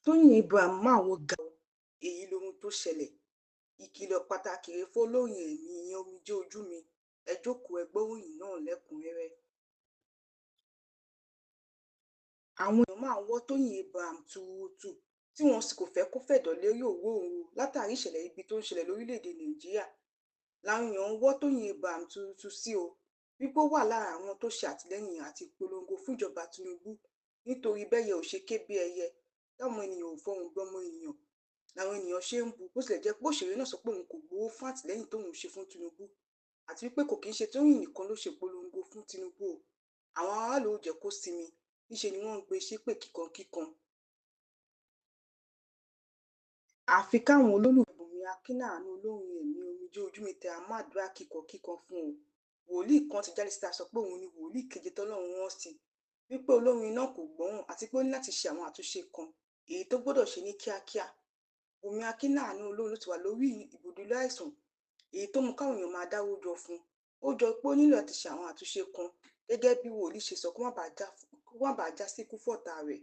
Tóyìn Abraham máa wọ gàù, èyí lohun tó ṣẹlẹ̀. Ìkìlọ̀ pàtàkì rèé fọlọ́rin ẹ̀mí ìyẹn Omijé Ojú Mi. Ẹ jókòó, ẹ gbọ́ròyìn náà lẹ́kùn-ún-rẹ́rẹ́. Àwọn èèyàn máa ń wọ́ Tóyìn Abraham tuurutu tí wọn kò fẹ́ kó fẹ̀dọ̀ lérí òróǹro látàrí ìṣẹ̀lẹ̀ ibi tó ń ṣẹlẹ̀ lórílẹ̀-èdè Nàìjíríà. Làwọn èèyàn ń wọ́ Tóyìn Abraham tuurutu sí o, wípé ó wà lára àwọn tó ṣe àtìlẹ́yìn àti ìpolongo fúnjọba Tinubu, nítorí bẹ́yẹ ò ṣe ké bí ẹyẹ, táwọn ènìyàn ò fọhùn bí ọmọ ènìyàn làwọn ènìyàn ṣe ń bú u, bó tilẹ̀ jẹ́ pé òṣèré náà sọ pé òun kò gbowó fún àtìlẹ́yìn tóun ṣe fún Tinubu, àti wípé kò kí ń ṣe Tóyìn nìkan ló ṣe ìpolongo fún Tinubu o. Àwọn aráàlú ò jẹ́ kó sinmi, níṣe ni wọ́n ń gbé e ṣépè kíkankíkan. Àfi káwọn olólùfẹ́ Bùnmi Akinàánú, olórin ẹ̀mí Omijé Ojú Mi tẹra mọ́ àdúrà kíkankíkan fún un o. Wòlíì kan ti jáde síta sọ pé òun ni wòlíì keje tọ́lọ́run rán sí i, wípé olórin náà kò gbọ́ràn àti pé ó ní láti ṣe àwọn àtúnṣe kan èyí tó gbọ́dọ̀ ṣe ní kíákíá. Bùnmi Akinàánú olórin ló ti wà lórí ìdùbúlẹ̀ àìsàn èyí tó mú káwọn èèyàn máa dáwó jọ fún un. Ó jọ pé ó nílò láti ṣe àwọn àtúnṣe kan gẹ́gẹ́ bí wòlíì ṣe sọ, kó má bàa já síkú fọ́tàá rẹ̀.